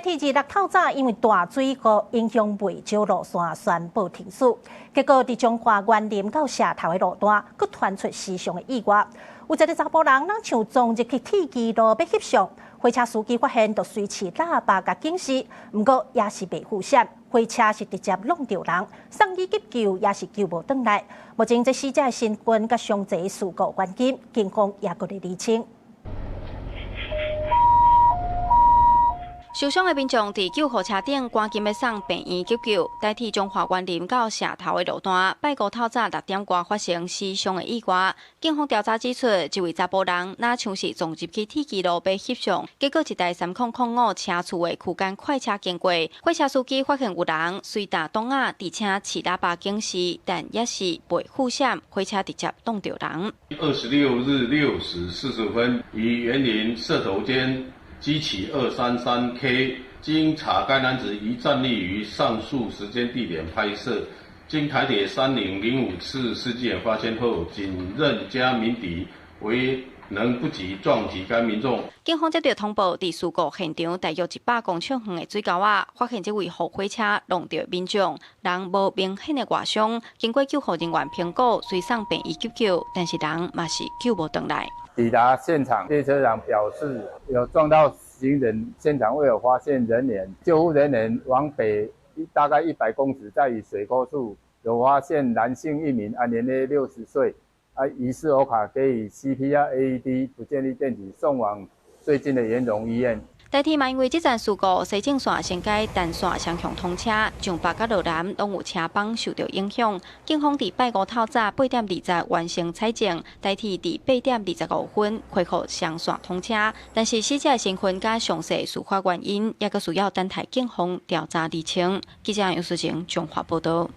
鐵二六透早因為大水雨影響袂少路線宣布停駛，結果佇彰化員林到社頭的路段，閣傳出死傷的意外。有一个查埔人，若像撞入去鐵支路欲翕相，貨車司機發現就隨持喇叭共警示，毋過也是袂赴閃，貨車是直接挵著人，送醫急救也是救無轉來。目前這死者的身份佮傷者事故原因，警方也閣咧釐清。受傷的民眾佇救護車頂，趕緊欲送病院急救。台鐵彰化員林到社頭的路段，拜五透早6點外發生死傷的意外。警方調查指出，一位查埔人若像是撞入去鐵支路欲翕相，結果一台3005車次的區間快車經過，貨車司機發現有人隨打擋仔，而且持喇叭警示，但也是袂赴閃，貨車直接挵著人。26日6時45分，於員林社頭間機起233K，經查該男子疑站立於上述時間地點拍攝，經台鐵3005次司機員發現後，僅認加鳴笛，為能不及撞擊該民眾。警方接到通報，佇事故現場大約100公尺遠的水溝仔，發現這位予貨車挵著民眾，人無明顯的外傷，經過救護人員評估，隨送病院急救，但是人嘛是救無轉來。抵達現場，列車長表示有撞到行人，現場未有發現人員，救護人員往北大概100公尺，在於水溝處有發現男性一名，年約60歲，疑似歐卡給予 CPR AED，不建議電擊，送往最近的員榮醫院。台鐵嘛因為這站事故，西正線先改單線雙向通車，上北佮落南攏有車班受著影響。警方佇拜五透早8點20完成採證，台鐵佇8點25分恢復雙線通車，但是死者身份佮詳細事發原因，猶閣需要等待警方調查釐清。記者楊淑晴彰化報導。